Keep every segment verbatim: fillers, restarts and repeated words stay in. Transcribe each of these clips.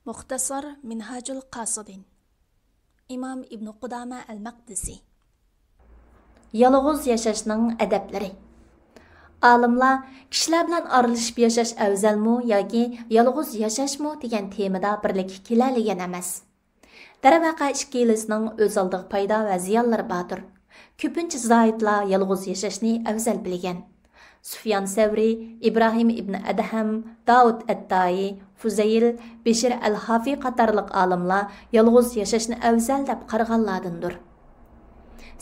مۇختەسار مىنھاجۇل قاسىدىن. ئىمام ئىبنى قۇدامە ئەل مەقدىسى. يالغۇز ياشاشنىڭ ئەدەپلىرى. ئالىملار كىشىلەر بىلەن ئارىلىشىپ ياشاش ئەۋزەلمۇ ياكى يالغۇز ياشاشمۇ دېگەن تېمىدا بىرلىككە كېلەلىگەن ئەمەس. دەرۋەقە، ئىككىلىسىنىڭ ئۆز ئالدىغا پايدا ۋە زىيانلىرى باردۇر. كۆپىنچە زاھىدلار يالغۇز ياشاشنى ئەۋزەل بىلگەن. سۇفيان سەۋرى، ئىبراھىم ئىبن ئەدھەم، داۋۇت ئەتتائى، فۇزەيل، بېشىر ئەل ھافى قاتارلىق ئالىملار يالغۇز ياشاشنى ئەۋزەل دەپ قارىغانلاردىندۇر.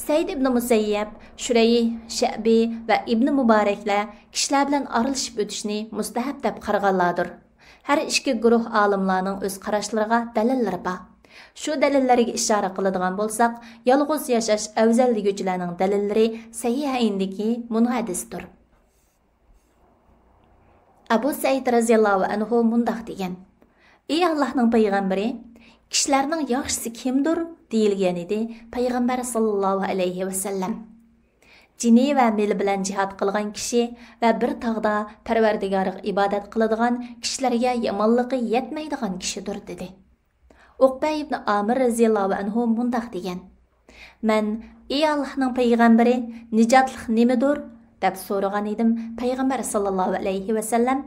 سەئىد ئىبن مۇسەييەب، شۇرەيھ، شەئبى ۋە ئىبن مۇبارەكلەر كىشىلەر بىلەن ئارىلىشىپ ئۆتۈشنى مۇستەھەب دەپ قارىغانلاردۇر. ھەر ئىككى گۇرۇھ ئالىملارنىڭ ئۆز قاراشلىرىغا دەلىللىرى بار. شۇ دەلىللەرگە ئىشارە قىلىدىغان بولساق، يالغۇز ياشاش ئەۋزەل دېگۈچىلەرنىڭ دەلىللىرى سەھىھەيندىكى مۇنۇ ھەدىستۇر. ئەبۇ سەئىد رەزىياللاھۇ ئەنھۇ مۇنداق دېگەن: «ئى ئاللاھنىڭ پەيغەمبىرى، كىشىلەرنىڭ ياخشىسى كىمدۇر؟» دېيىلگەنىدى. پەيغەمبەر ساللاللاھۇ ئەلەيھى ۋەسەللەم: «جېنى ۋە مېلى بىلەن جىھاد قىلغان كىشى ۋە بىر تاغدا پەرۋەردىگارىغا ئىبادەت قىلىدىغان، كىشىلەرگە يامانلىقى يەتمەيدىغان كىشىدۇر» دېدى. ئۇقبە ئىبنى ئامىر رەزىياللاھۇ ئەنھۇ مۇنداق دېگەن: «مەن، ئى ئاللاھنىڭ پەيغەمبىرى، نىجاتلىق نېمىدۇر؟» دەپ سورىغان ئىدىم. پەيغەمبەر ساللاللاھۇ ئەلەيھى ۋەسەللەم: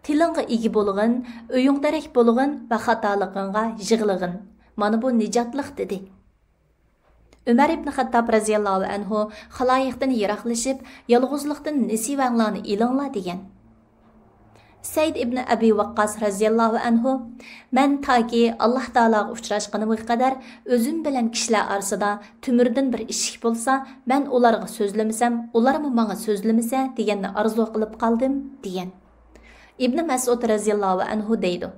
«تىلىڭغا ئىگە بولغىن، ئۆيۈڭدە رەك بولغىن ۋە خاتالىقىڭغا يىغلىغىن. مانا بۇ نىجاتلىق» دېدى. ئۆمەر ئىبن خەتتاب رەزىياللاھۇ ئەنھۇ خالايىقتىن يىراقلىشىپ، يالغۇزلۇقتىن نېسىۋەڭلارنى ئېلىڭلار دېگەن. سەئىد ئىبن ئەبى ۋەققاس رەزىياللاھۇ ئەنھۇ: «مەن تاكى ئاللاھ تائالاغا ئۇچراشقىنىمغا قەدەر ئۆزۈم بىلەن كىشىلەر ئارىسىدا تۆمۈردىن بىر ئىشىك بولسا، مەن ئۇلارغا سۆزلىمىسەم، ئۇلارمۇ ماڭا سۆزلىمىسە دېگەننى ئارزۇ قىلىپ قالدىم» دېگەن. ئىبن مەسئۇد رەزىياللاھۇ ئەنھۇ دەيدۇ: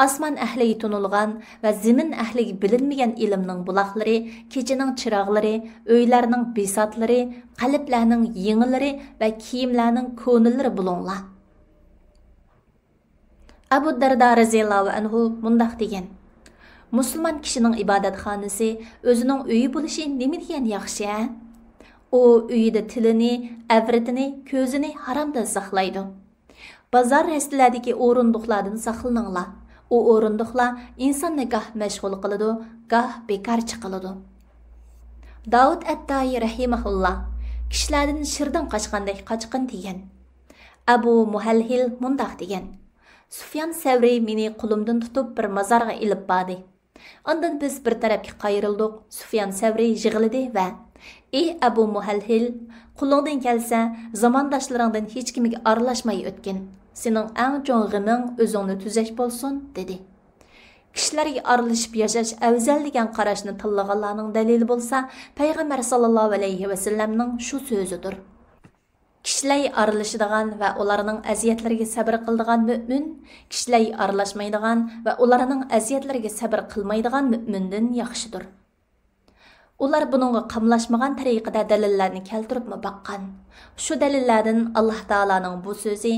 «ئاسمان ئەھلىگە تونۇلغان ۋە زېمىن ئەھلىگە بىلىنمىگەن ئىلىمنىڭ بۇلاقلىرى، كېچىنىڭ چىراغلىرى، ئۆيلەرنىڭ بىساتلىرى، قەلبلەرنىڭ يېڭىلىرى ۋە كىيىملەرنىڭ كونىلىرى بولۇڭلار.» ئەبۇ دەردا رەزىياللاھۇ ئەنھۇ مۇنداق دېگەن: «مۇسۇلمان كىشىنىڭ ئىبادەتخانىسى ئۆزىنىڭ ئۆيى بولۇشى نېمە دېگەن ياخشى ھە؟ ئۇ ئۆيىدە تىلىنى، ئەۋرىتىنى، كۆزىنى ھارامدىن ساقلايدۇ. بازار رەستىلەردىكى ئورۇندۇقلاردىن ساقلىنىڭلار. ئۇ ئورۇندۇقلار ئىنساننى گاھ مەشغۇل قىلىدۇ، گاھ بىكارچى قىلىدۇ.» داۋۇت ئەتتائى رەھىمەھۇللا: «كىشىلەردىن شىردىن قاچقاندەك قاچقىن» دېگەن. ئەبۇ مۇھەلھىل مۇنداق دېگەن: «سۇفيان سەۋرى مېنى قولۇمدىن تۇتۇپ بىر مازارغا ئېلىپ باردى. ئاندىن بىز بىر تەرەپكە قايرىلدۇق.» سۇفيان سەۋرى يىغلىدى ۋە: «ئى ئەبۇ مۇھەلھىل، قولۇڭدىن كەلسە زامانداشلىرىڭدىن ھېچكىمگە ئارىلاشماي ئۆتكىن. سېنىڭ ئەڭ چوڭ غېمىڭ ئۆزۈڭنى تۈزەش بولسۇن» دېدى. كىشىلەرگە ئارىلىشىپ ياشاش ئەۋزەل دېگەن قاراشنى تاللىغانلارنىڭ دەلىلى بولسا پەيغەمبەر ساللاللاھۇ ئەلەيھى ۋەسەللەمنىڭ شۇ سۆزىدۇر. كىشىلەر ئارىلىشىدىغان ۋە ئۇلارنىڭ ئەزىيەتلىرىگە سەبرى قىلىدىغان مۆمىن كىشىلەر ئارىلاشمايدىغان ۋە ئۇلارنىڭ ئەزىيەتلىرىگە سەبرى قىلمايدىغان مۆمىندىن ياخشىدۇر. ئۇلار بۇنىڭغا قاملاشمىغان تەرىقىدە دەلىللەرنى كەلتۈرۈپمۇ باققان. شۇ دەلىللەردىن ئاللاھ تائالانىڭ بۇ سۆزى: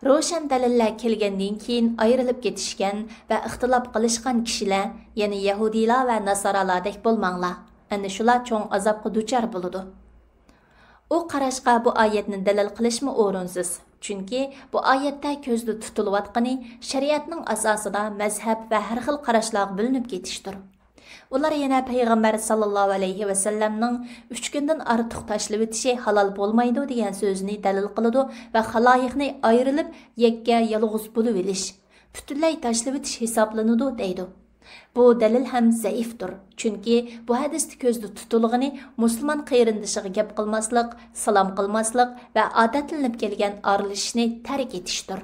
«روشەن دەلىللەر كەلگەندىن كېيىن ئايرىلىپ كېتىشكەن ۋە ئىختىلاپ قىلىشقان كىشىلەر، يەنى يەھۇدىيلار ۋە ناسارالار دەك بولماڭلار. ئەنە شۇلار چوڭ ئازابقا دۇچار بولىدۇ.» ئۇ قاراشقا بۇ ئايەتنى دەلىل قىلىشمۇ ئورۇنسىز. چۈنكى بۇ ئايەتتە كۆزدە تۇتۇلۇۋاتقىنى شەرىئەتنىڭ ئاساسىدا مەزھەپ ۋە ھەر خىل قاراشلارغا بۆلۈنۈپ كېتىشتۇر. ئۇلار يەنە پەيغەمبەر ساللاللاھۇ ئەلەيھى ۋەسەللەمنىڭ ئۈچ كۈندىن ئارتۇق تاشلىۋېتىشى ھالال بولمايدۇ دېگەن سۆزىنى دەلىل قىلىدۇ ۋە خالايىقنى ئايرىلىپ يەككە يالغۇز بولۇۋېلىش، پۈتۈنلەي تاشلىۋېتىش ھېسابلىنىدۇ دەيدۇ. بۇ دەلىل ھەم زەئىفتۇر، چۈنكى بۇ ھەدىستە كۆزدە تۇتۇلغىنى مۇسۇلمان قېرىندىشىغا گەپ قىلماسلىق، سالام قىلماسلىق ۋە ئادەتلىنىپ كەلگەن ئارىلىشىشنى تەرك ئېتىشتۇر.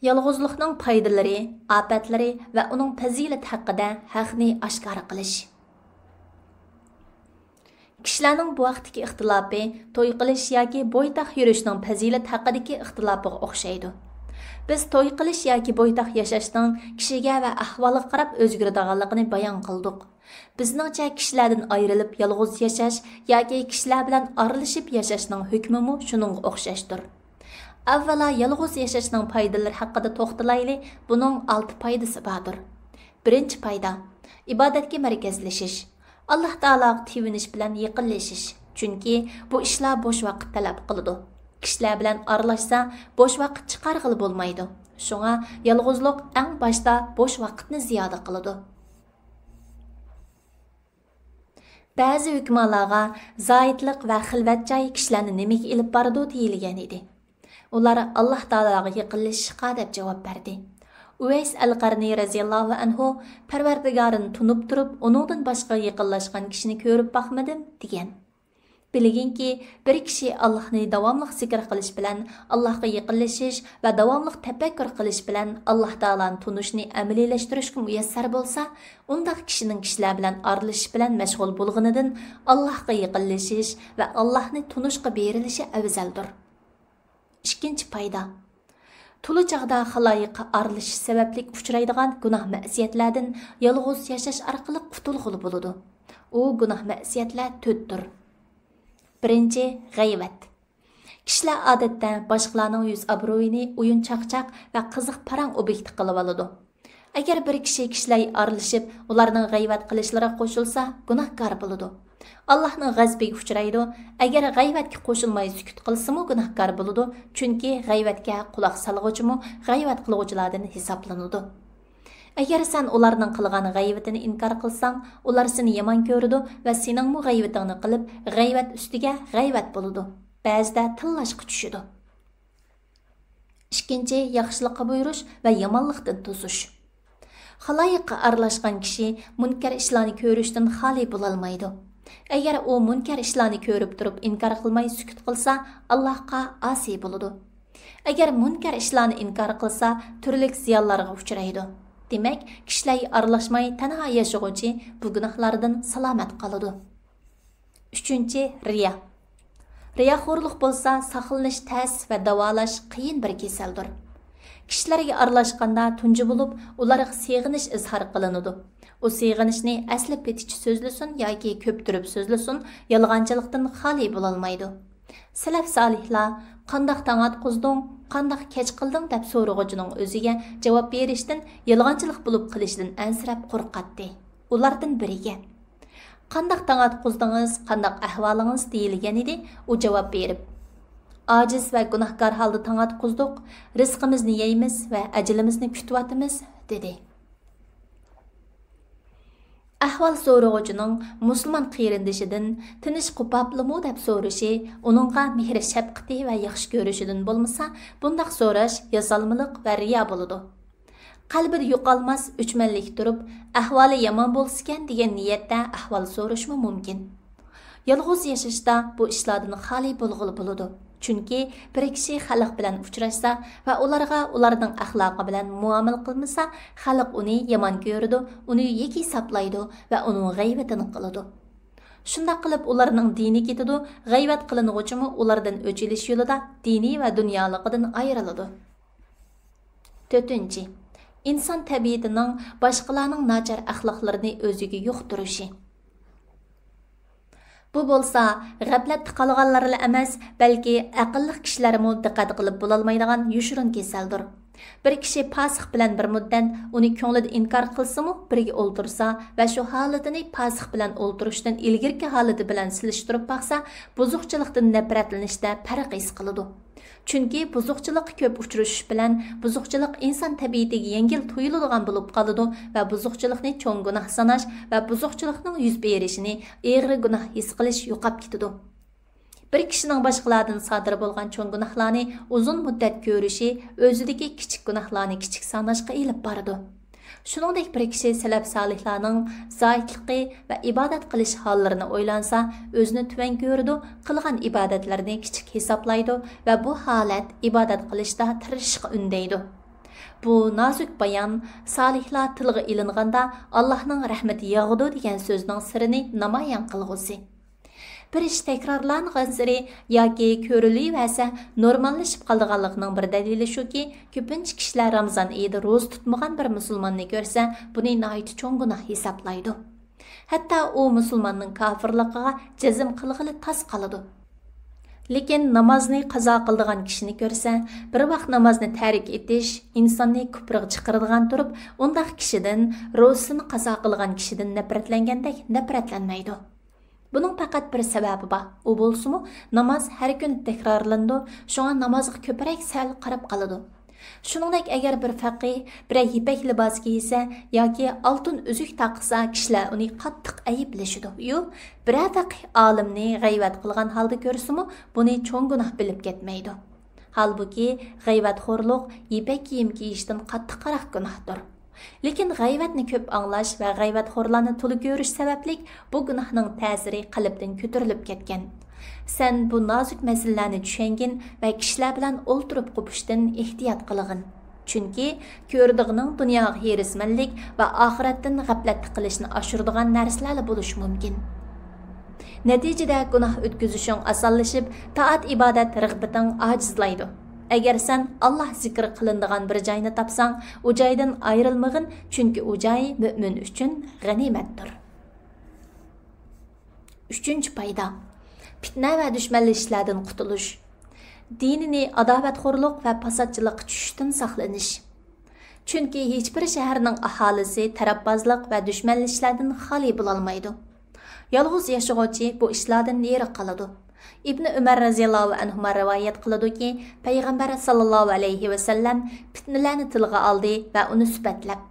يالغۇزلۇقنىڭ پايدىلىرى، ئاپەتلىرى ۋە ئۇنىڭ پەزىلىتى ھەققىدە ھەقنى ئاشكارا قىلىش. كىشىلەرنىڭ بۇ ھەقتىكى ئىختىلاپى توي قىلىش ياكى بويتاق يۈرۈشنىڭ پەزىلىتى ھەققىدىكى ئىختىلاپىغا ئوخشايدۇ. بىز توي قىلىش ياكى بويتاق ياشاشنىڭ كىشىگە ۋە ئەھۋالغا قاراپ ئۆزگىرىدىغانلىقىنى بايان قىلدۇق. بىزنىڭچە، كىشىلەردىن ئايرىلىپ يالغۇز ياشاش ياكى كىشىلەر بىلەن ئارىلىشىپ ياشاشنىڭ ھۆكمىمۇ شۇنىڭغا ئوخشاشتۇر. ئەۋۋەلا، يالغۇز ياشاشنىڭ پايدىلىرى ھەققىدە توختىلايلى، بۇنىڭ ئالتە پايدىسى باردۇر. بىرىنچى پايدا، ئىبادەتكە مەركەزلىشىش، ئاللاھ تائالاغا تېۋىنىش بىلەن يېقىنلىشىش، چۈنكى بۇ ئىشلار بوش ۋاقىت تەلەپ قىلىدۇ. كىشىلەر بىلەن ئارىلاشسا، بوش ۋاقىت چىقارغىلى بولمايدۇ. شۇڭا يالغۇزلۇق ئەڭ باشتا بوش ۋاقىتنى زىيادە قىلىدۇ. بەزى ھۆكۈمالارغا زاھىتلىق ۋە خىلۋەت جاي كىشىلەرنى نېمىگە ئېلىپ بارىدۇ دېيىلگەن ئىدى. ئۇلار ئاللاھ تائالاغا يېقىنلىشىشقا دەپ جاۋاب بەردى. ئۇۋەيس ئەل قەرنى رەزىياللاھۇ ئەنھۇ، پەرۋەردىگارىنى تونۇپ تۇرۇپ، ئۇنىڭدىن باشقىغا يېقىنلاشقان كىشىنى كۆرۈپ باقمىدىم، دېگەن. بىلگىنكى، بىر كىشى ئاللاھنى داۋاملىق زىكىر قىلىش بىلەن، ئاللاھقا يېقىنلىشىش ۋە داۋاملىق تەپەككۇر قىلىش بىلەن ئاللاھ تائالانى تونۇشنى ئەمەلىيلەشتۈرۈشكە مۇيەسسەر بولسا، ئۇنداق كىشىنىڭ كىشىلەر بىلەن ئارىلىشىش بىلەن مەشغۇل بولغىنىدىن ئاللاھقا يېقىنلىشىش ۋە ئاللاھنى تونۇشقا بېرىلىشى ئەۋزەلدۇر. ئىككىنچى پايدا. تولا چاغدا خالايىققا ئارىلىشىش سەۋەبلىك ئۇچرايدىغان گۇناھ مەسىيەتلەردىن يالغۇز ياشاش ئارقىلىق قۇتۇلغىلى بولىدۇ. ئۇ گۇناھ مەسىيەتلەر تۆتتۇر. بىرىنچى، غەيۋەت. كىشىلەر ئادەتتە باشقىلارنىڭ يۈز ئابرۇيىنى ئويۇن چاقچاق ۋە قىزىق پاراڭ ئوبيېكتى قىلىۋالىدۇ. ئەگەر بىر كىشى كىشىلەر ئارىلىشىپ، ئۇلارنىڭ غەيۋەت قىلىشلىرىغا قوشۇلسا، گۇناھكار بولىدۇ. ئاللاھنىڭ غەزىپىگە ئۇچرايدۇ. ئەگەر غەيۋەتكە قوشۇلماي سۈكۈت قىلسىمۇ گۇناھكار بولىدۇ، چۈنكى غەيۋەتكە قۇلاق سالغۇچىمۇ غەيۋەت قىلغۇچىلاردىن ھېسابلىنىدۇ. ئەگەر سەن ئۇلارنىڭ قىلغان غەيۋىتىنى ئىنكار قىلساڭ، ئۇلار سېنى يامان كۆرىدۇ ۋە سېنىڭمۇ غەيۋىتىڭنى قىلىپ، غەيۋەت ئۈستىگە غەيۋەت بولىدۇ. بەزىدە تىللاشقا چۈشىدۇ. ئىككىنچى، ياخشىلىققا بۇيرۇش ۋە يامانلىقتىن توسۇش. خالايىققا ئارىلاشقان كىشى مۇنكەر ئىشلارنى كۆرۈشتىن خالىي بولالمايدۇ. ئەگەر ئۇ مۇنكەر ئىشلارنى كۆرۈپ تۇرۇپ ئىنكار قىلماي سۈكۈت قىلسا، ئاللاھقا ئاسىي بولىدۇ. ئەگەر مۇنكەر ئىشلارنى ئىنكار قىلسا، تۈرلۈك زىيانلارغا ئۇچرايدۇ. دېمەك، كىشىلەرگە ئارىلاشماي تەنھا ياشىغۇچى بۇ گۇناھلاردىن سالامەت قالىدۇ. ئۈچىنچى، رىيا. رىياخورلۇق بولسا ساقلىنىش تەس ۋە داۋالاش قىيىن بىر كېسەلدۇر. كىشىلەرگە ئارىلاشقاندا تۇنجى بولۇپ ئۇلارغا سېغىنىش ئىزھار قىلىنىدۇ. ئۇ سېغىنىشنى ئەسلى پېتىچە سۆزلىسۇن ياكى كۆپتۈرۈپ سۆزلىسۇن، يالغانچىلىقتىن خالىي بولالمايدۇ. سەلەف سالىھلار «قانداق تاڭ ئاتقۇزدۇڭ، قانداق كەچ قىلدىڭ؟» دەپ سورىغۇچىنىڭ ئۆزىگە جاۋاب بېرىشتىن، يالغانچىلىق بولۇپ قېلىشىدىن ئەنسىرەپ قورقاتتى. ئۇلاردىن بىرىگە «قانداق تاڭ ئاتقۇزدىڭىز، قانداق ئەھۋالىڭىز؟» دېيىلگەنىدى، ئۇ جاۋاب بېرىپ، «ئاجىز ۋە گۇناھكار ھالدا تاڭ ئاتقۇزدۇق، رىزقىمىزنى يەيمىز ۋە ئەجىلىمىزنى كۈتۈۋاتىمىز» دېدى. ئەھۋال سورىغۇچىنىڭ مۇسۇلمان قېرىندىشىدىن «تىنچ قوپاپلىمۇ؟» دەپ سورىشى ئۇنىڭغا مېھرى شەپقىتى ۋە ياخشى كۆرۈشىدىن بولمىسا، بۇنداق سوراش ياسالمىلىق ۋە رىيا بولىدۇ. قەلبىدە يوقالماس ئۆچمەنلىك تۇرۇپ، ئەھۋالى يامان بولسىكەن دېگەن نىيەتتە ئەھۋال سورىشىمۇ مۇمكىن. يالغۇز ياشاشتا بۇ ئىشلاردىن خالىي بولغىلى بولىدۇ. چۈنكى بىر كىشى خەلق بىلەن ئۇچراشسا ۋە ئۇلارغا ئۇلارنىڭ ئەخلاقى بىلەن مۇئامىلە قىلمىسا، خەلق ئۇنى يامان كۆرىدۇ، ئۇنى يېكە ھېسابلايدۇ ۋە ئۇنىڭ غەيۋىتىنى قىلىدۇ. شۇنداق قىلىپ ئۇلارنىڭ دىنى كېتىدۇ، غەيۋەت قىلىنغۇچىمۇ ئۇلاردىن ئۆچ ئېلىش يولىدا دىنى ۋە دۇنيالىقىدىن ئايرىلىدۇ. تۆتىنچى، ئىنسان تەبىئىتىنىڭ باشقىلارنىڭ ناچار ئەخلاقلىرىنى ئۆزىگە يۇقتۇرۇشى. بۇ بولسا غەپلەتتە قالغانلارلا ئەمەس، بەلكى ئەقىللىق كىشىلەرمۇ دىققەت قىلىپ بولالمايدىغان يوشۇرۇن كېسەلدۇر. بىر كىشى پاسىق بىلەن بىر مۇددەت ئۇنى كۆڭلىدە ئىنكار قىلسىمۇ، بىرگە ئولتۇرسا ۋە شۇ ھالىتىنى پاسىق بىلەن ئولتۇرۇشتىن ئىلگىرىكى ھالىتى بىلەن سېلىشتۇرۇپ باقسا، بۇزۇقچىلىقتىن نەپرەتلىنىشتە پەرق ھېس قىلىدۇ. چۈنكى بۇزۇقچىلىققا كۆپ ئۇچرىشىش بىلەن بۇزۇقچىلىق ئىنسان تەبىئىتىگە يەڭگىل تۇيۇلىدىغان بولۇپ قالىدۇ ۋە بۇزۇقچىلىقنى چوڭ گۇناھ ساناش ۋە بۇزۇقچىلىقنىڭ يۈز بېرىشىنى ئېغىر گۇناھ ھېس قىلىش يوقاپ كېتىدۇ. بىر كىشىنىڭ باشقىلاردىن سادىر بولغان چوڭ گۇناھلارنى ئۇزۇن مۇددەت كۆرۈشى ئۆزىدىكى كىچىك گۇناھلارنى كىچىك ساناشقا ئېلىپ بارىدۇ. شۇنىڭدەك بىر كىشى سەلەپ سالىھلارنىڭ زاھىتلىقى ۋە ئىبادەت قىلىش ھاللىرىنى ئويلانسا، ئۆزىنى تۆۋەن كۆرىدۇ، قىلغان ئىبادەتلىرىنى كىچىك ھېسابلايدۇ ۋە بۇ ھالەت ئىبادەت قىلىشتا تىرىشىشقا ئۈندەيدۇ. بۇ نازۇك بايان، سالىھلار تىلغا ئېلىنغاندا، «ئاللاھنىڭ رەھمىتى ياغىدۇ» دېگەن سۆزنىڭ سىرىنى نامايان قىلغۇسى. بىر ئىش تەكرارلانغانسېرى ياكى كۆرۈلۈۋەرسە، نورماللىشىپ قالىدىغانلىقىنىڭ بىر دەلىلى شۇكى، كۆپىنچە كىشىلەر رامىزان ئېيىدا روزا تۇتمىغان بىر مۇسۇلماننى كۆرسە، بۇنى ناھايىتى چوڭ گۇناھ ھېسابلايدۇ. ھەتتا ئۇ مۇسۇلماننىڭ كاپىرلىقىغا جەزم قىلغىلى تاس قالىدۇ. لېكىن نامازنى قازا قىلىدىغان كىشىنى كۆرسە، بىر ۋاق نامازنى تەرك ئېتىش ئىنساننى كۇپرىغا چىقىرىدىغان تۇرۇپ، ئۇنداق كىشىدىن روزىسىنى قازا قىلغان كىشىدىن نەپرەتلەنگەندەك نەپرەتلەنمەيدۇ. بۇنىڭ پەقەت بىر سەۋەبى بار، ئۇ بولسىمۇ ناماز ھەر كۈنى تەكرارلىنىدۇ، شۇڭا نامازغا كۆپرەك سەل قاراپ قالىدۇ. شۇنىڭدەك ئەگەر بىر پەقىھ بىرەر يىپەك لىباسى كىيسە ياكى ئالتۇن ئۈزۈك تاقىسا، كىشىلەر ئۇنى قاتتىق ئەيىبلىشىدۇ. يۇ، بىرەر پەقىھ ئالىمنى غەيۋەت قىلغان ھالدا كۆرسىمۇ، بۇنى چوڭ گۇناھ بىلىپ كەتمەيدۇ. ھالبۇكى، غەيۋەتخورلۇق يىپەك كىيىم كىيىشتىن قاتتىقراق گۇناھتۇر. لېكىن غەيۋەتنى كۆپ ئاڭلاش ۋە غەيۋەتخورلارنى تولا كۆرۈش سەۋەبلىك بۇ گۇناھنىڭ تەسىرى قەلبتىن كۆتۈرۈلۈپ كەتكەن. سەن بۇ نازۇك مەسىلىلەرنى چۈشەنگىن ۋە كىشىلەر بىلەن ئولتۇرۇپ قوپۇشتىن ئېھتىيات قىلغىن. چۈنكى كۆرىدىغىنىڭ دۇنياغا ھېرىسمەنلىك ۋە ئاخىرەتتىن غەپلەتتە قېلىشنى ئاشۇرىدىغان نەرسىلەرلا بولۇشى مۇمكىن. نەتىجىدە گۇناھ ئۆتكۈزۈشۈڭ ئاسانلىشىپ، تائەت-ئىبادەت رىغبىتىڭ ئاجىزلايدۇ. ئەگەر سەن ئاللا زىكرى قىلىنىدىغان بىر جاينى تاپساڭ، ئۇ جايدىن ئايرىلمىغىن، چۈنكى ئۇ جاي مۆمىن ئۈچۈن غەنىيمەتتۇر. ئۈچىنچى پايدا، پىتنە ۋە دۈشمەنلىشىشلەردىن قۇتۇلۇش. دىنىي ئاداۋەتخورلۇق ۋە پاساتچىلىققا چۈشۈشتىن ساقلىنىش. چۈنكى ھېچبىر شەھەرنىڭ ئاھالىسى تەرەپبازلىق ۋە دۈشمەنلىشىشلەردىن خالىي بولالمايدۇ. يالغۇز ياشىغۇچى بۇ ئىشلاردىن يىراق قالىدۇ. ئىبنى ئۆمەر رەزىياللاھۇ ئەنھۇما رىۋايەت قىلىدۇكى، پەيغەمبەر ساللاللاھۇ ئەلەيھى ۋەسەللەم پىتنىلەرنى تىلغا ئالدى ۋە ئۇنى سۈپەتلەپ،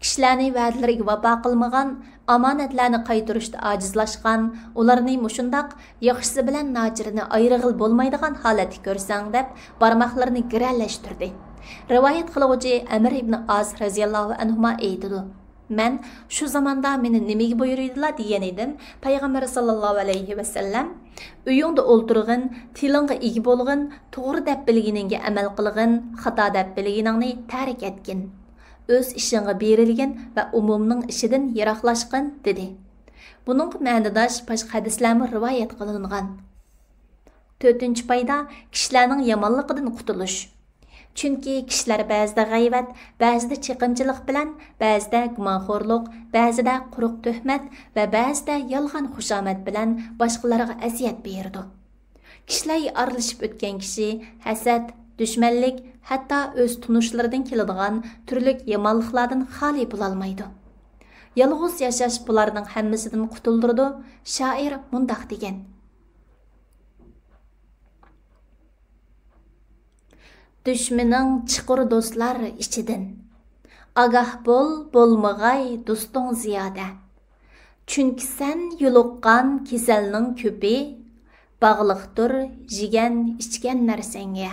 كىشىلەرنى ۋەدىلىرىگە ۋاپا قىلمىغان، ئامانەتلەرنى قايتۇرۇشتا ئاجىزلاشقان، ئۇلارنى مۇشۇنداق ياخشىسى بىلەن ناچىرىنى ئايرىغىلى بولمايدىغان ھالەتتە كۆرسەڭ، دەپ بارماقلىرىنى گىرەلەشتۈردى. رىۋايەت قىلغۇچى ئەمىر ئىبنى ئاس رەزىياللاھۇ ئەنھۇما ئېيتىدۇ، مەن شۇ زاماندا مېنى نېمىگە بۇيرۇيدىلا دېگەن ئىدىم، پەيغەمبەر ساللاللاھۇ ئەلەيھى ۋەسەللەم، ئۆيۈڭدە ئولتۇرغىن، تىلىڭغا ئىگە بولغىن، توغرا دەپ بىلگىنىڭگە ئەمەل قىلغىن، خاتا دەپ بىلگىنىڭنى تەرك ئەتكىن. ئۆز ئىشىڭغا بېرىلگىن ۋە ئومۇمنىڭ ئىشىدىن يىراقلاشقىن، دېدى. بۇنىڭغا مەنىداش باشقا ھەدىسلەرمۇ رىۋايەت قىلىنغان. تۆتىنچى پايدا، كىشىلەرنىڭ يامانلىقىدىن قۇتۇلۇش. چۈنكى كىشىلەر بەزىدە غەيۋەت، بەزىدە چېقىمچىلىق بىلەن، بەزىدە گۇمانخورلۇق، بەزىدە قۇرۇق تۆھمەت ۋە بەزىدە يالغان خۇشامەت بىلەن باشقىلارغا ئەزىيەت بېرىدۇ. كىشىلەرگە ئارىلىشىپ ئۆتكەن كىشى ھەسەت، دۈشمەنلىك، ھەتتا ئۆز تونۇشلىرىدىن كېلىدىغان تۈرلۈك يامانلىقلاردىن خالىي بولالمايدۇ. يالغۇز ياشاش بۇلارنىڭ ھەممىسىدىن قۇتۇلدۇرىدۇ. شائىر مۇنداق دېگەن: دۈشمىنىڭ چىقۇر دوستلار ئىچىدىن، ئاگاھ بول، بولمىغاي دوستۇڭ زىيادە. چۈنكى سەن يولۇققان كېسەلنىڭ كۆپى باغلىقتۇر يېگەن ئىچكەن نەرسەڭگە.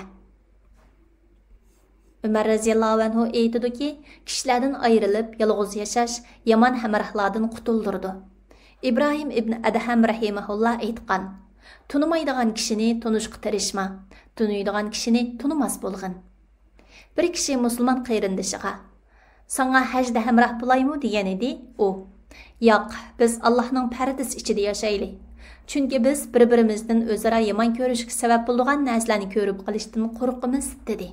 ئۆمەر رەزىياللاھۇ ئەنھۇ ئېيتىدۇكى، كىشىلەردىن ئايرىلىپ يالغۇز ياشاش يامان ھەمراھلاردىن قۇتۇلدۇرىدۇ. ئىبراھىم ئىبن ئەدھەم رەھىمەھۇللا ئېيتقان، تونۇمايدىغان كىشىنى تونۇشقا تىرىشما، تونۇيدىغان كىشىنى تونۇماس بولغىن. بىر كىشى مۇسۇلمان قېرىندىشىغا، ساڭا ھەجدە ھەمراھ بولايمۇ؟ دېگەنىدى. ئۇ، ياق، بىز ئاللاھنىڭ پەردىسى ئىچىدە ياشايلى. چۈنكى بىز بىر-بىرىمىزدىن ئۆزئارا يامان كۆرۈشكە سەۋەب بولىدىغان نەرسىلەرنى كۆرۈپ قېلىشتىن قورقىمىز، دېدى.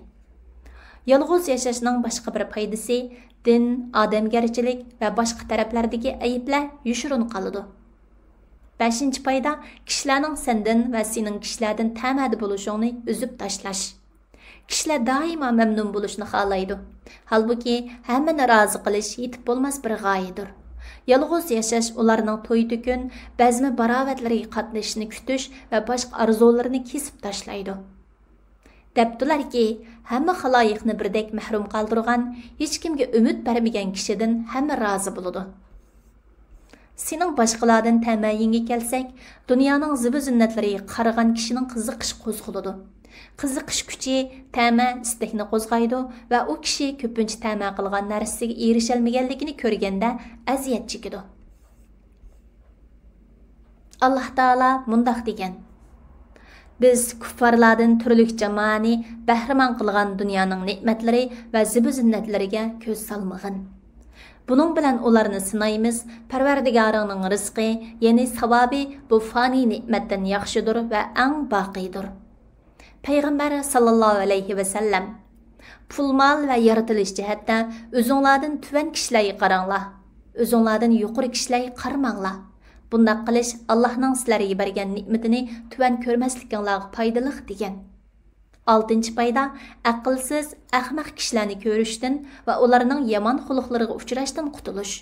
يالغۇز ياشاشنىڭ باشقا بىر پايدىسى، دىن، ئادەمگەرچىلىك ۋە باشقا تەرەپلەردىكى ئەيىبلەر يوشۇرۇن قالىدۇ. بەشىنچى پايدا، كىشىلەرنىڭ سەندىن ۋە سېنىڭ كىشىلەردىن تەمەدە بولۇشۇڭنى ئۈزۈپ تاشلاش. كىشىلەر دائىما مەمنۇن بولۇشنى خالايدۇ. ھالبۇكى، ھەممىنى رازى قىلىش يېتىپ بولماس بىر غايىدۇر. يالغۇز ياشاش ئۇلارنىڭ توي-تۆكۈن، بەزمە-باراۋەتلىرىگە قاتنىشىشنى كۈتۈش ۋە باشقا ئارزۇلىرىنى كېسىپ تاشلايدۇ. دەپتۇلەركى، ھەممە خالايىقنى بىردەك مەھرۇم قالدۇرغان، ھېچكىمگە ئۈمىد بەرمىگەن كىشىدىن ھەممە رازى بولىدۇ. سېنىڭ باشقىلاردىن تەمەيىڭگە كەلسەك، دۇنيانىڭ زىبۇ-زىننەتلىرىگە قارىغان كىشىنىڭ قىزىقىشى قوزغىلىدۇ. قىزىقىش كۈچى تەمە ئىستەكنى قوزغايدۇ ۋە ئۇ كىشى كۆپىنچە تەمە قىلغان نەرسىسىگە ئېرىشەلمىگەنلىكىنى كۆرگەندە ئەزىيەت چېكىدۇ. ئاللاھ تائالا مۇنداق دېگەن، بىز كۇففارلاردىن تۈرلۈك جامائەنى بەھرىمەن قىلغان دۇنيانىڭ نېمەتلىرى ۋە زىبۇ-زىننەتلىرىگە كۆز سالمىغىن. بۇنىڭ بىلەن ئۇلارنى سىنايمىز، پەرۋەردىگارىڭنىڭ رىزقى، يەنى ساۋابى بۇ فانىي نېمەتتىن ياخشىدۇر ۋە ئەڭ باقىيدۇر. پەيغەمبەر ساللاللاھۇ ئەلەيھى ۋەسەللەم، پۇل-مال ۋە يارىتىلىش جەھەتتە ئۆزۈڭلاردىن تۆۋەن كىشىلەرگە قاراڭلار، ئۆزۈڭلاردىن يۇقىرى كىشىلەرگە قارىماڭلار. بۇنداق قىلىش ئاللاھنىڭ سىلەرگە بەرگەن نېمىتىنى تۆۋەن كۆرمەسلىكىڭلارغا پايدىلىق، دېگەن. ئالتىنچى پايدا، ئەقىلسىز، ئەخمەق كىشىلەرنى كۆرۈشتىن ۋە ئۇلارنىڭ يامان خۇلقلىرىغا ئۇچراشتىن قۇتۇلۇش.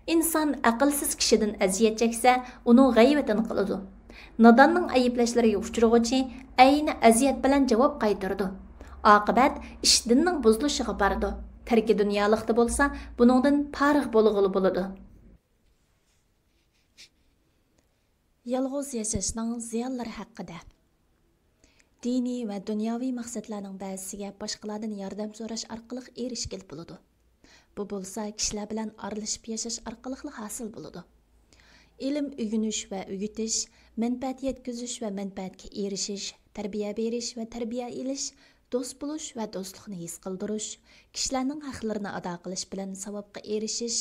ئىنسان ئەقىلسىز كىشىدىن ئەزىيەت چەكسە، ئۇنىڭ غەيۋىتىنى قىلىدۇ. ناداننىڭ ئەيىبلەشلىرىگە ئۇچرىغۇچى ئەينى ئەزىيەت بىلەن جاۋاب قايتۇرىدۇ. ئاقىۋەت ئىش دىننىڭ بۇزۇلۇشىغا بارىدۇ. تەركى دۇنيالىقتا بولسا، بۇنىڭدىن پارىغ بولغىلى بولىدۇ. يالغۇز ياشاشنىڭ زىيانلىرى ھەققىدە. دىنىي ۋە دۇنياۋى مەقسەتلەرنىڭ بەزىسىگە باشقىلاردىن ياردەم سوراش ئارقىلىق ئېرىشكىلى بولىدۇ. بۇ بولسا كىشىلەر بىلەن ئارىلىشىپ ياشاش ئارقىلىقلا ھاسىل بولىدۇ. ئىلىم ئۆگىنىش ۋە ئۆگىتىش، مەنپەئەت يەتكۈزۈش ۋە مەنپەئەتكە ئېرىشىش، تەربىيە بېرىش ۋە تەربىيە ئېلىش، دوست بولۇش ۋە دوستلۇقنى ھېس قىلدۇرۇش، كىشىلەرنىڭ ھەقلىرىنى ئادا قىلىش بىلەن ساۋابقا ئېرىشىش،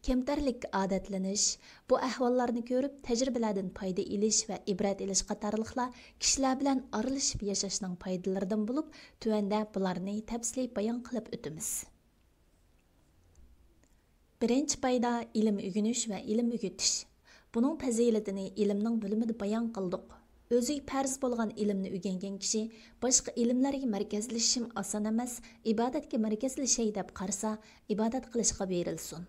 كەمتەرلىككە ئادەتلىنىش، بۇ ئەھۋاللارنى كۆرۈپ تەجرىبىلەردىن پايدا ئېلىش ۋە ئىبرەت ئېلىش قاتارلىقلار كىشىلەر بىلەن ئارىلىشىپ ياشاشنىڭ پايدىلىرىدىن بولۇپ، تۆۋەندە بۇلارنى تەپسىلىي بايان قىلىپ ئۆتىمىز. بىرىنچى پايدا، ئىلىم ئۆگىنىش ۋە ئىلىم ئۆگىتىش. بۇنىڭ پەزىلىتىنى ئىلىمنىڭ بۆلۈمىدە بايان قىلدۇق. ئۆزىگە پەرز بولغان ئىلىمنى ئۆگەنگەن كىشى باشقا ئىلىملەرگە مەركەزلىشىشىمۇ ئاسان ئەمەس، ئىبادەتكە مەركەزلىشەي دەپ قارىسا، ئىبادەت قىلىشقا بېرىلسۇن.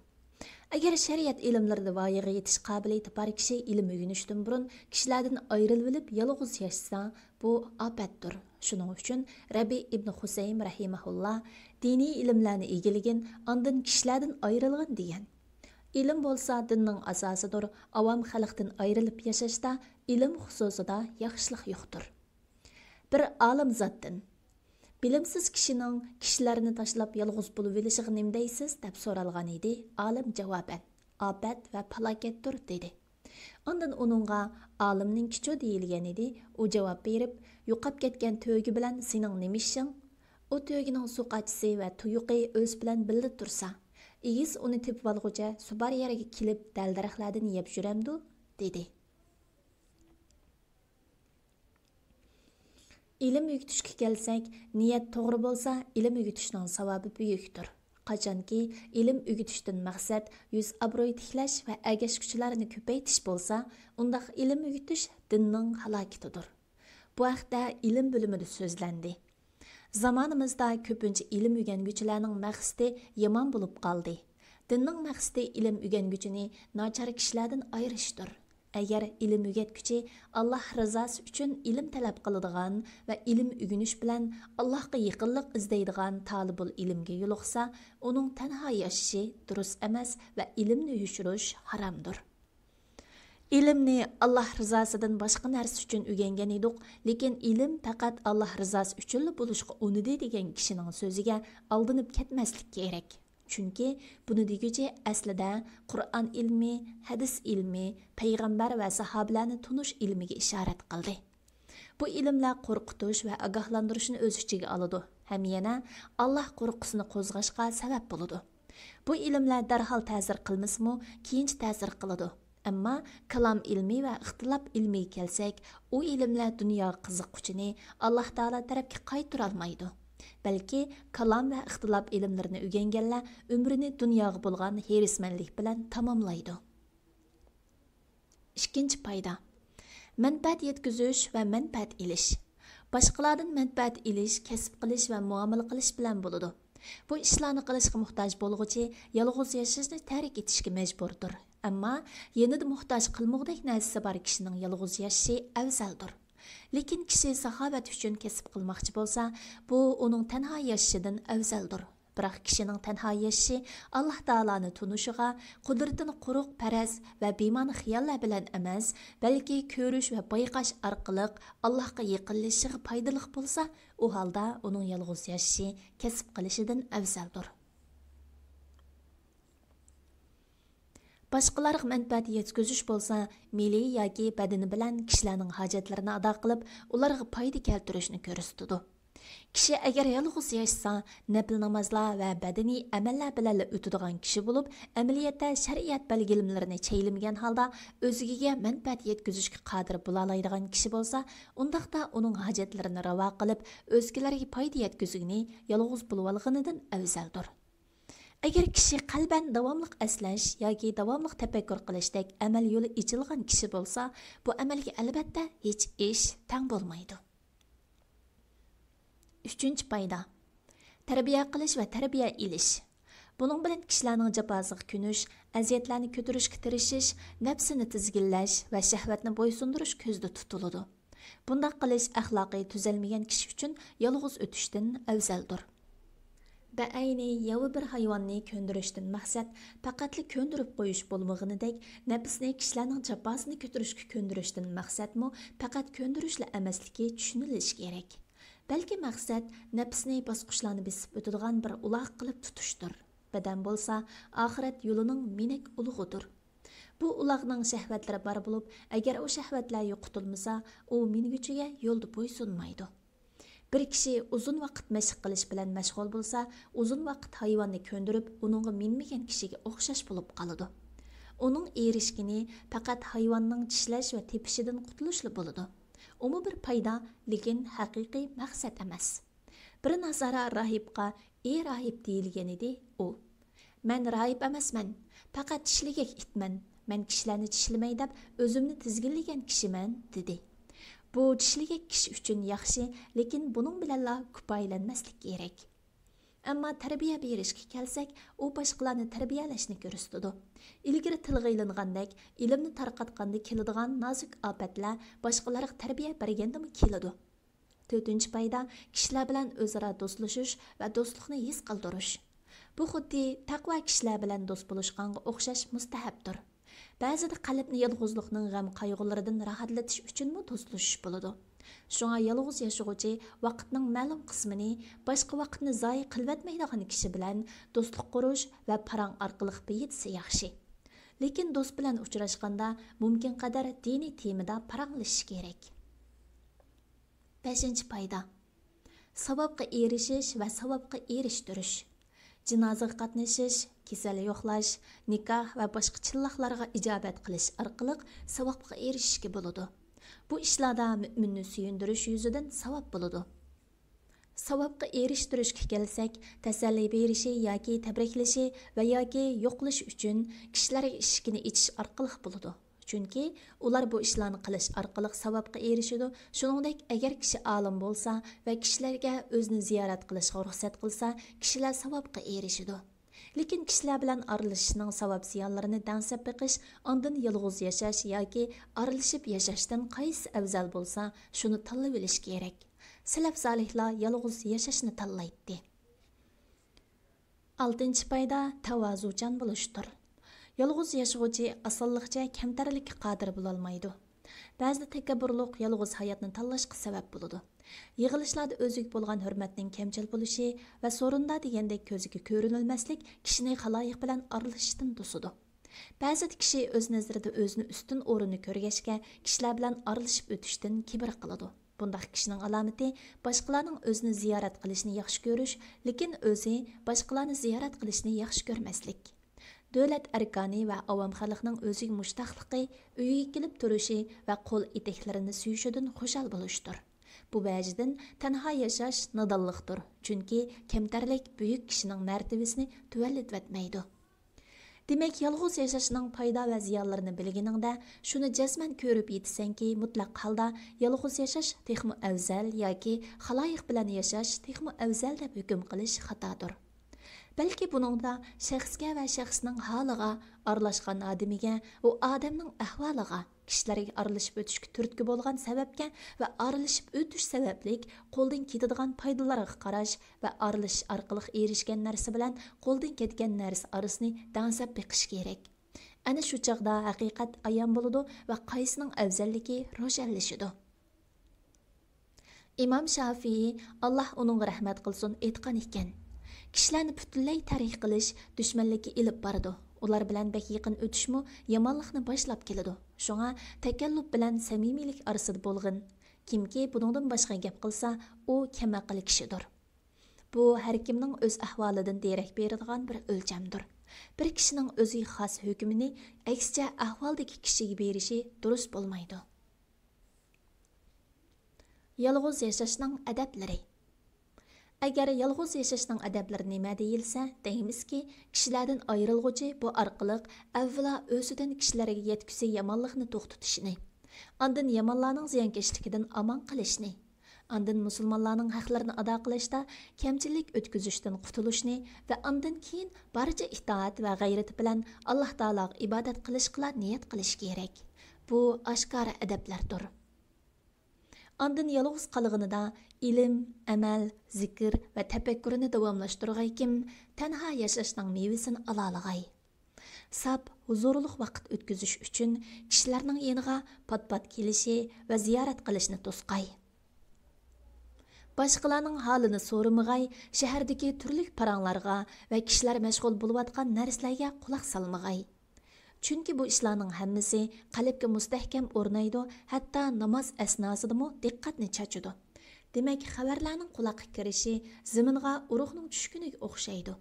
ئەگەر شەرىئەت ئىلىملىرىدا ۋايىغا يېتىش قابىلىيىتى بار كىشى ئىلىم ئۆگىنىشتىن بۇرۇن كىشىلەردىن ئايرىلىۋېلىپ يالغۇز ياشىسا، بۇ ئاپەتتۇر. شۇنىڭ ئۈچۈن رەبى ئىبن خۇسەيم رەھىمەھۇللا، دىنىي ئىلىملەرنى ئىگىلىگىن، ئاندىن كىشىلەردىن ئايرىلغىن، دېگەن. ئىلىم بولسا دىننىڭ ئاساسىدۇر، ئاۋام خەلقتىن ئايرىلىپ ياشاشتا ئىلىم خۇسۇسىدا ياخشىلىق يوقتۇر. بىر ئالىم زاتتىن، بىلىمسىز كىشىنىڭ كىشىلەرنى تاشلاپ يالغۇز بولۇۋېلىشىغا نېمە دەيسىز؟ دەپ سورالغان ئىدى. ئالىم جاۋابەن، ئاپەت ۋە پالاكەتتۇر، دېدى. ئاندىن ئۇنىڭغا ئالىمنىڭكىچۇ دېيىلگەن ئىدى. ئۇ جاۋاب بېرىپ، يوقاپ كەتكەن تۆگە بىلەن سېنىڭ نېمە ئىشىڭ؟ ئۇ تۆگىنىڭ سۇقاچىسى ۋە تۇيۇقى ئۆز بىلەن بىللە تۇرسا، ئېگىز ئۇنى تېپىۋالغۇچە سۇ بار يەرگە كېلىپ دەل-دەرەخلەردىن يەپ يۈرەمدۇ؟ دېدى. ئىلىم ئۆگىتىشكە كەلسەك، نىيەت توغرا بولسا، ئىلىم ئۆگىتىشنىڭ ساۋابى بۈيۈكتۇر. قاچانكى ئىلىم ئۆگىتىشتىن مەقسەت يۈز ئابرۇي تىكلەش ۋە ئەگەشكۈچىلەرنى كۆپەيتىش بولسا، ئۇنداق ئىلىم ئۆگىتىش دىننىڭ ھالاكىتىدۇر. بۇ ھەقتە ئىلىم بۆلۈمىدە سۆزلەندى. زامانىمىزدا كۆپىنچە ئىلىم ئۆگەنگۈچىلەرنىڭ مەقسىتى يامان بولۇپ قالدى. دىننىڭ مەقسىتى ئىلىم ئۆگەنگۈچىنى ناچار كىشىلەردىن ئايرىشتۇر. ئەگەر ئىلىم ئۆگەتكۈچى ئاللاھ رىزاسى ئۈچۈن ئىلىم تەلەپ قىلىدىغان ۋە ئىلىم ئۆگىنىش بىلەن ئاللاھقا يېقىنلىق ئىزدەيدىغان تالىبۇل ئىلىمگە يولۇقسا، ئۇنىڭ تەنھا ياشىشى دۇرۇس ئەمەس ۋە ئىلىمنى يوشۇرۇش ھارامدۇر. ئىلىمنى ئاللاھ رىزاسىدىن باشقا نەرسە ئۈچۈن ئۆگەنگەن ئىدۇق، لېكىن ئىلىم پەقەت ئاللاھ رىزاسى ئۈچۈنلا بولۇشقا ئۇنىدى دېگەن كىشىنىڭ سۆزىگە ئالدىنىپ كەتمەسلىك كېرەك. چۈنكى بۇنى دېگۈچى ئەسلىدە قۇرئان ئىلمى، ھەدىس ئىلمى، پەيغەمبەر ۋە ساھابىلەرنى تونۇش ئىلمىگە ئىشارەت قىلدى. بۇ ئىلىملەر قورقۇتۇش ۋە ئاگاھلاندۇرۇشنى ئۆز ئىچىگە ئالىدۇ ھەم يەنە ئاللاھ قورقۇسىنى قوزغاشقا سەۋەب بولىدۇ. بۇ ئىلىملەر دەرھال تەسىر قىلمىسىمۇ، كېيىنچە تەسىر قىلىدۇ. ئەمما كالام ئىلمى ۋە ئىختىلاپ ئىلمىگە كەلسەك، ئۇ ئىلىملەر دۇنياغا قىزىققۇچىنى ئاللاھ تائالا تەرەپكە قايتۇرالمايدۇ. بەلكى كالام ۋە ئىختىلاپ ئىلىملىرىنى ئۆگەنگەنلەر ئۆمرىنى دۇنياغا بولغان ھېرىسمەنلىك بىلەن تاماملايدۇ. ئىككىنچى پايدا. مەنپەئەت يەتكۈزۈش ۋە مەنپەئەت ئېلىش. باشقىلاردىن مەنپەئەت ئېلىش، كەسىپ قىلىش ۋە مۇئامىلە قىلىش بىلەن بولىدۇ. بۇ ئىشلارنى قىلىشقا موھتاج بولغۇچى يالغۇز ياشاشنى تەرك ئېتىشكە مەجبۇردۇر. ئەمما يېنىدا موھتاج قىلمىغۇدەك نەرسىسى بار كىشىنىڭ يالغۇز ياشىشى ئەۋزەلدۇر. لېكىن كىشى ساخاۋەت ئۈچۈن كەسىپ قىلماقچى بولسا، بۇ ئۇنىڭ تەنھا ياشىشىدىن ئەۋزەلدۇر. بىراق كىشىنىڭ تەنھا ياشىشى ئاللاھ تائالانى تونۇشىغا، قۇدرىتىنى قۇرۇق پەرەز ۋە بىمەنە خىياللار بىلەن ئەمەس، بەلكى كۆرۈش ۋە بايقاش ئارقىلىق ئاللاھقا يېقىنلىشىشىغا پايدىلىق بولسا، ئۇ ھالدا ئۇنىڭ يالغۇز ياشىشى كەسىپ قىلىشىدىن ئەۋزەلدۇر. باشقىلارغا مەنپەئەت يەتكۈزۈش بولسا، مېلى ياكى بەدىنى بىلەن كىشىلەرنىڭ ھاجەتلىرىنى ئادا قىلىپ، ئۇلارغا پايدا كەلتۈرۈشنى كۆرسىتىدۇ. كىشى ئەگەر يالغۇز ياشىسا، نەپلى نامازلار ۋە بەدىنىي ئەمەللەر بىلەنلا ئۆتىدىغان كىشى بولۇپ، ئەمەلىيەتتە شەرىئەت بەلگىلىمىلىرىنى چەيلىمىگەن ھالدا ئۆزگىگە مەنپەئەت يەتكۈزۈشكە قادىر بولالايدىغان كىشى بولسا، ئۇنداقتا ئۇنىڭ ھاجەتلىرىنى راۋا قىلىپ، ئۆزگىلەرگە پايدا يەتكۈزگىنى يالغۇز بولۇۋالغىنىدىن ئەۋزەلدۇر. ئەگەر كىشى قەلبەن داۋاملىق ئەسلەش ياكى داۋاملىق تەپەككۇر قىلىشتەك ئەمەل يولى ئېچىلغان كىشى بولسا، بۇ ئەمەلگە ئەلۋەتتە ھېچ ئىش تەڭ بولمايدۇ. ئۈچىنچى پايدا. تەربىيە قىلىش ۋە تەربىيە ئېلىش. بۇنىڭ بىلەن كىشىلەرنىڭ جاپاسىغا كۆنۈش، ئەزىيەتلەرنى كۆتۈرۈشكە تىرىشىش، نەپسىنى تىزگىنلەش ۋە شەھۋەتنى بويسۇندۇرۇش كۆزدە تۇتۇلىدۇ. بۇنداق قىلىش ئەخلاقى تۈزەلمىگەن كىشى ئۈچۈن يالغۇز ئۆتۈشتىن ئەۋزەلدۇر. بەئەينى ياۋا بىر ھايۋاننى كۆندۈرۈشتىن مەقسەت پەقەتلا كۆندۈرۈپ قويۇش بولمىغىنىدەك، نەپسنى كىشىلەرنىڭ جاپاسىنى كۆتۈرۈشكە كۆندۈرۈشتىن مەقسەتمۇ پەقەت كۆندۈرۈشلا ئەمەسلىكى چۈشىنىلىشى كېرەك. بەلكى مەقسەت نەپسنى باسقۇچلارنى بېسىپ ئۆتىدىغان بىر ئۇلاغ قىلىپ تۇتۇشتۇر. بەدەن بولسا ئاخىرەت يولىنىڭ مىنەك ئۇلىغىدۇر. بۇ ئۇلاغنىڭ شەھۋەتلىرى بار بولۇپ، ئەگەر ئۇ شەھۋەتلەر يوقىتىلمىسا، ئۇ مىنگۈچىگە يولدا بويسۇنمايدۇ. بىر كىشى ئۇزۇن ۋاقىت مەشىق قىلىش بىلەن مەشغۇل بولسا، ئۇزۇن ۋاقىت ھايۋاننى كۆندۈرۈپ، ئۇنىڭغا مىنمىگەن كىشىگە ئوخشاش بولۇپ قالىدۇ. ئۇنىڭ ئېرىشكىنى پەقەت ھايۋاننىڭ چىشلەش ۋە تېپىشىدىن قۇتۇلۇشلا بولىدۇ. ئۇمۇ بىر پايدا، لېكىن ھەقىقىي مەقسەت ئەمەس. بىر ناسارا راھىبقا «ئى راھىب» دېيىلگەنىدى. ئۇ، «مەن راھىب ئەمەسمەن، پەقەت چىشلىگەك ئىتمەن. مەن كىشىلەرنى چىشلىمەي دەپ ئۆزۈمنى تىزگىنلىگەن كىشىمەن» دېدى. بۇ چىشلىگەك كىشى ئۈچۈن ياخشى، لېكىن بۇنىڭ بىلەنلا كۇپايىلەنمەسلىك كېرەك. ئەمما تەربىيە بېرىشكە كەلسەك، ئۇ باشقىلارنى تەربىيەلەشنى كۆرسىتىدۇ. ئىلگىرى تىلغا ئېلىنغاندەك، ئىلىمنى تارقاتقاندا كېلىدىغان نازۇك ئاپەتلەر باشقىلارغا تەربىيە بەرگەندىمۇ كېلىدۇ. تۆتىنچى پايدا، كىشىلەر بىلەن ئۆزئارا دوستلىشىش ۋە دوستلۇقنى ھېس قىلدۇرۇش. بۇ خۇددى تەقۋا كىشىلەر بىلەن دوست بولۇشقانغا ئوخشاش مۇستەھەپتۇر. بەزىدە قەلبنى يالغۇزلۇقنىڭ غەم-قايغۇلىرىدىن راھەتلىتىش ئۈچۈنمۇ دوستلىشىش بولىدۇ. شۇڭا يالغۇز ياشىغۇچى ۋاقىتنىڭ مەلۇم قىسمىنى باشقا ۋاقىتنى زايە قىلىۋەتمەيدىغان كىشى بىلەن دوستلۇق قۇرۇش ۋە پاراڭ ئارقىلىق بېيىتسە ياخشى. لېكىن دوست بىلەن ئۇچراشقاندا مۇمكىنقەدەر دىنىي تېمىدا پاراڭلىشىش كېرەك. بەشىنچى پايدا، ساۋابقا ئېرىشىش ۋە ساۋابقا ئېرىشتۈرۈش. جىنازىغا قاتنىشىش، كېسەل يوقلاش، نىكاھ ۋە باشقا چىللاقلارغا ئىجابەت قىلىش ئارقىلىق ساۋابقا ئېرىشىشكە بولىدۇ. بۇ ئىشلاردا مۆمىننى سۆيۈندۈرۈش يۈزىدىن ساۋاب بولىدۇ. ساۋابقا ئېرىشتۈرۈشكە كەلسەك، تەسەللى بېرىشى ياكى تەبرىكلىشى ۋە ياكى يوقلىشى ئۈچۈن كىشىلەرگە ئىشىكنى ئېچىش ئارقىلىق بولىدۇ. چۈنكى ئۇلار بۇ ئىشلارنى قىلىش ئارقىلىق ساۋابقا ئېرىشىدۇ. شۇنىڭدەك، ئەگەر كىشى ئالىم بولسا ۋە كىشىلەرگە ئۆزىنى زىيارەت قىلىشقا رۇخسەت قىلسا، كىشىلەر ساۋابقا ئېرىشىدۇ. لېكىن كىشىلەر بىلەن ئارىلىشىشنىڭ ساۋاب زىيانلىرىنى دەڭسەپ بېقىش، ئاندىن يالغۇز ياشاش ياكى ئارىلىشىپ ياشاشتىن قايسىسى ئەۋزەل بولسا، شۇنى تاللىۋېلىش كېرەك. سەلەف سالىھلار يالغۇز ياشاشنى تاللايتتى. ئالتىنچى پايدا، تاۋازۇچان بولۇشتۇر. يالغۇز ياشىغۇچى ئاسانلىقچە كەمتەرلىككە قادىر بولالمايدۇ. بەزىدە تەكەببۇرلۇق يالغۇز ھاياتنى تاللاشقا سەۋەب بولىدۇ. يىغىلىشلاردا ئۆزىگە بولغان ھۆرمەتنىڭ كەمچىل بولۇشى ۋە سورۇندا دېگەندەك كۆزگە كۆرۈنەلمەسلىك كىشىنى خالايىق بىلەن ئارىلىشىشتىن توسىدۇ. بەزىدە كىشى ئۆز نەزىرىدە ئۆزىنى ئۈستۈن ئورۇننى كۆرگەچكە، كىشىلەر بىلەن ئارىلىشىپ ئۆتۈشتىن كىبىر قىلىدۇ. بۇنداق كىشىنىڭ ئالامىتى باشقىلارنىڭ ئۆزىنى زىيارەت قىلىشىنى ياخشى كۆرۈش، لېكىن ئۆزى باشقىلارنى زىيارەت قىلىشنى ياخشى كۆرمەسلىك. دۆلەت ئەركانى ۋە ئاۋام خەلقنىڭ ئۆزىگە مۇشتاقلىقى، ئۆيىگە كېلىپ تۇرۇشى ۋە قول ئېتەكلىرىنى سۆيۈشىدىن خۇشال بولۇشتۇر. بۇ ۋەجىدىن تەنھا ياشاش نادانلىقتۇر، چۈنكى كەمتەرلىك بۈيۈك كىشىنىڭ مەرتىۋىسىنى تۆۋەنلىتىۋەتمەيدۇ. دېمەك، يالغۇز ياشاشنىڭ پايدا ۋە زىيانلىرىنى بىلگىنىڭدە، شۇنى جەزمەن كۆرۈپ يېتىسەنكى، مۇتلەق ھالدا يالغۇز ياشاش تېخىمۇ ئەۋزەل ياكى خالايىق بىلەن ياشاش تېخىمۇ ئەۋزەل دەپ ھۆكۈم قىلىش خاتادۇر. بەلكى بۇنىڭدا شەخسكە ۋە شەخسنىڭ ھالىغا، ئارىلاشقان ئادىمىگە، ئۇ ئادەمنىڭ ئەھۋالىغا، كىشىلەرگە ئارىلىشىپ ئۆتۈشكە تۈرتكە بولغان سەۋەبكە ۋە ئارىلىشىپ ئۆتۈش سەۋەبلىك قولدىن كېتىدىغان پايدىلارغا قاراش ۋە ئارىلىشىش ئارقىلىق ئېرىشكەن نەرسە بىلەن قولدىن كەتكەن نەرسە ئارىسىنى دەڭسەپ بېقىش كېرەك. ئەنە شۇ چاغدا ھەقىقەت ئايان بولىدۇ ۋە قايسىنىڭ ئەۋزەللىكى روشەنلىشىدۇ. ئىمام شافىئى، ئاللاھ ئۇنىڭغا رەھمەت قىلسۇن، ئېيتقان ئىكەن، كىشىلەرنى پۈتۈنلەي تەرك قىلىش دۈشمەنلىككە ئېلىپ بارىدۇ. ئۇلار بىلەن بەك يېقىن ئۆتۈشمۇ يامانلىقنى باشلاپ كېلىدۇ. شۇڭا تەكەللۇپ بىلەن سەمىمىيلىك ئارىسىدا بولغىن. كىمكى بۇنىڭدىن باشقا گەپ قىلسا، ئۇ كەمئەقىل كىشىدۇر. بۇ ھەركىمنىڭ ئۆز ئەھۋالىدىن دېرەك بېرىدىغان بىر ئۆلچەمدۇر. بىر كىشىنىڭ ئۆزىگە خاس ھۆكمىنى ئەكسىچە ئەھۋالدىكى كىشىگە بېرىشى دۇرۇس بولمايدۇ. يالغۇز ياشاشنىڭ ئەدەپلىرى. ئەگەر يالغۇز ياشاشنىڭ ئەدەپلىرى نېمە دېيىلسە، دەيمىزكى، كىشىلەردىن ئايرىلغۇچى بۇ ئارقىلىق ئەۋۋەلا ئۆزىدىن كىشىلەرگە يەتكۈسى يامانلىقنى توختىتىشنى، ئاندىن يامانلارنىڭ زىيانكەشلىكىدىن ئامان قېلىشنى، ئاندىن مۇسۇلمانلارنىڭ ھەقلىرىنى ئادا قىلىشتا كەمچىلىك ئۆتكۈزۈشتىن قۇتۇلۇشنى ۋە ئاندىن كېيىن بارچە ئىتائەت ۋە غەيرىتى بىلەن ئاللاھ تائالاغا ئىبادەت قىلىشقىلا نىيەت قىلىش كېرەك. بۇ ئاشكارا ئەدەپلەردۇر. ئاندىن يالغۇز قالغىنىدا ئىلىم، ئەمەل، زىكىر ۋە تەپەككۇرىنى داۋاملاشتۇرغاي كىم تەنھا ياشاشنىڭ مېۋىسىنى ئالالىغاي. ساپ، ھۇزۇرلۇق ۋاقىت ئۆتكۈزۈش ئۈچۈن كىشىلەرنىڭ يېنىغا پات-پات كېلىشى ۋە زىيارەت قىلىشنى توسقاي. باشقىلارنىڭ ھالىنى سورىمىغاي، شەھەردىكى تۈرلۈك پاراڭلارغا ۋە كىشىلەر مەشغۇل بولۇۋاتقان نەرسىلەرگە قۇلاق سالمىغاي. چۈنكى بۇ ئىشلارنىڭ ھەممىسى قەلبكە مۇستەھكەم ئورنايدۇ، ھەتتا ناماز ئەسناسىدىمۇ دىققەتنى چاچىدۇ. دېمەك، خەۋەرلەرنىڭ قۇلاققا كىرىشى زېمىنغا ئۇرۇقنىڭ چۈشكىنىگە ئوخشايدۇ.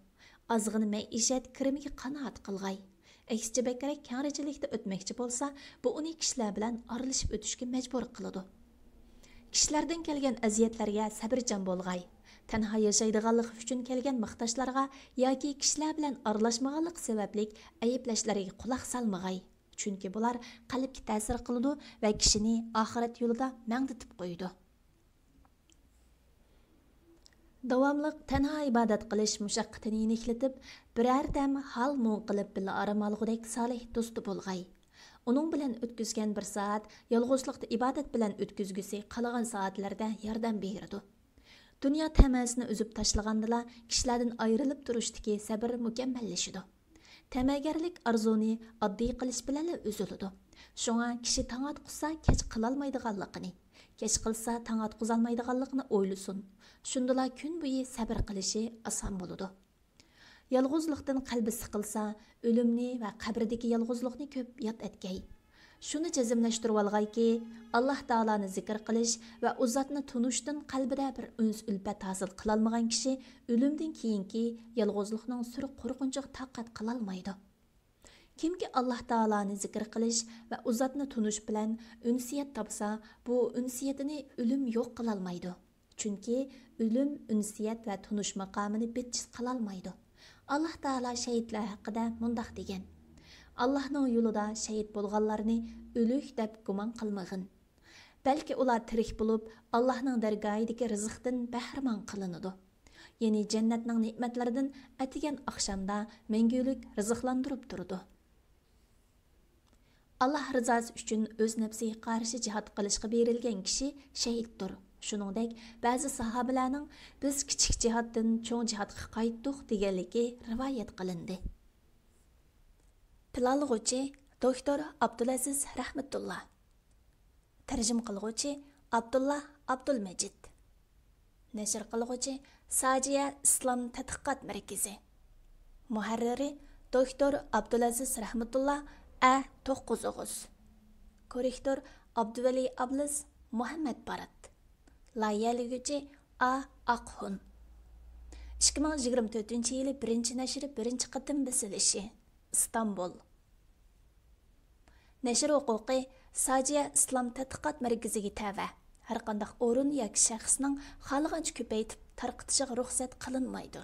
ئازغىنە مەئىشەت كىرىمىگە قانائەت قىلغاي. ئەكسىچە بەكرەك كەڭرىچىلىكتە ئۆتمەكچى بولسا، بۇ ئۇنى كىشىلەر بىلەن ئارىلىشىپ ئۆتۈشكە مەجبۇر قىلىدۇ. كىشىلەردىن كەلگەن ئەزىيەتلەرگە سەبرىچان بولغاي. تەنھا ياشايدىغانلىقى ئۈچۈن كەلگەن ماختاشلارغا ياكى كىشىلەر بىلەن ئارىلاشمىغانلىقى سەۋەبلىك ئەيىبلەشلەرگە قۇلاق سالمىغاي. چۈنكى بۇلار قەلبكە تەسىر قىلىدۇ ۋە كىشىنى ئاخىرەت يولىدا مەڭدىتىپ قويىدۇ. داۋاملىق تەنھا ئىبادەت قىلىش مۇشەققىتىنى يېنىكلىتىپ، بىرەر دەم ھال-مۇڭ قىلىپ بىللە ئارام ئالغۇدەك سالىھ دوستى بولغاي. ئۇنىڭ بىلەن ئۆتكۈزگەن بىر سائەت يالغۇزلۇقتا ئىبادەت بىلەن ئۆتكۈزگۈسى قالغان سائەتلەردە ياردەم بېرىدۇ. دۇنيا تەمەسىنى ئۈزۈپ تاشلىغاندىلا، كىشىلەردىن ئايرىلىپ تۇرۇشتىكى سەۋر مۇكەممەللىشىدۇ. تەمەگەرلىك ئارزۇنى ئاددىي قىلىش بىلەنلا ئۈزۈلىدۇ. شۇڭا كىشى تاڭ ئاتقۇزسا كەچ قىلالمايدىغانلىقىنى، كەچ قىلسا تاڭ ئاتقۇزالمايدىغانلىقىنى ئويلىسۇن. شۇندىلا كۈن بويى سەۋر قىلىشى ئاسان بولىدۇ. يالغۇزلۇقتىن قەلبى سىقىلسا، ئۆلۈمنى ۋە قەبرىدىكى يالغۇزلۇقنى كۆپ ياد ئەتكەي. شۇنى جەزملەشتۈرۈۋالغايكى، ئاللاھ تائالانى زىكىر قىلىش ۋە ئۇ زاتنى تونۇشتىن قەلبىدە بىر ئۈنس-ئۈلپەت ھاسىل قىلالمىغان كىشى ئۆلۈمدىن كېيىنكى يالغۇزلۇقنىڭ سۈر قورقۇنچىغا تاقەت قىلالمايدۇ. كىمكى ئاللاھ تائالانى زىكىر قىلىش ۋە ئۇ زاتنى تونۇش بىلەن ئۈنسىيەت تاپسا، بۇ ئۈنسىيىتىنى ئۆلۈم يوق قىلالمايدۇ. چۈنكى ئۆلۈم ئۈنسىيەت ۋە تونۇش ماقامىنى بىتچىس قىلالمايدۇ. ئاللاھ تائالا شەھىدلەر ھەققىدە مۇنداق دېگەن: «ئاللاھنىڭ يولىدا شەھىد بولغانلارنى ئۆلۈك دەپ گۇمان قىلمىغىن. بەلكى ئۇلار تىرىك بولۇپ، ئاللاھنىڭ دەرگاھىدىكى رىزىقتىن بەھرىمەن قىلىنىدۇ. يەنى جەننەتنىڭ نېمەتلىرىدىن ئەتىگەن ئاخشامدا مەڭگۈلۈك رىزىقلاندۇرۇپ تۇرىدۇ.» ئاللاھ رىزاسى ئۈچۈن ئۆز نەپسىگە قارشى جىھاد قىلىشقا بېرىلگەن كىشى شەھىدتۇر. شۇنىڭدەك، بەزى ساھابىلەرنىڭ «بىز كىچىك جىھادتىن چوڭ جىھادقا قايتتۇق» دېگەنلىكى رىۋايەت قىلىندى. پىلانلىغۇچى: دوكتور ئابدۇلئەزىز رەھمەتۇللا. تەرجىمە قىلغۇچى: ئابدۇللا ئابدۇلمەجىت. نەشر قىلغۇچى: ساجىيە ئىسلام تەتقىقات مەركىزى. مۇھەررىرى: دوكتور ئابدۇلئەزىز رەھمەتۇللا، ئە، توققۇز ئوغۇز. كوررېكتور: ئابدۇۋەلى ئابلىز، مۇھەممەد بارات. لايىھەلىگۈچى: ئا ئاقخۇن. ئىككى مىڭ يىگىرمە تۆتىنچى يىلى بىرىنچى نەشرى بىرىنچى قېتىم بېسىلىشى. ئىستانبۇل. نەشر ھوقۇقى ساجىيە ئىسلام تەتقىقات مەركىزىگە تەۋە. ھەرقانداق ئورۇن ياكى شەخسنىڭ خالىغانچە كۆپەيتىپ تارقىتىشىغا رۇخسەت قىلىنمايدۇ.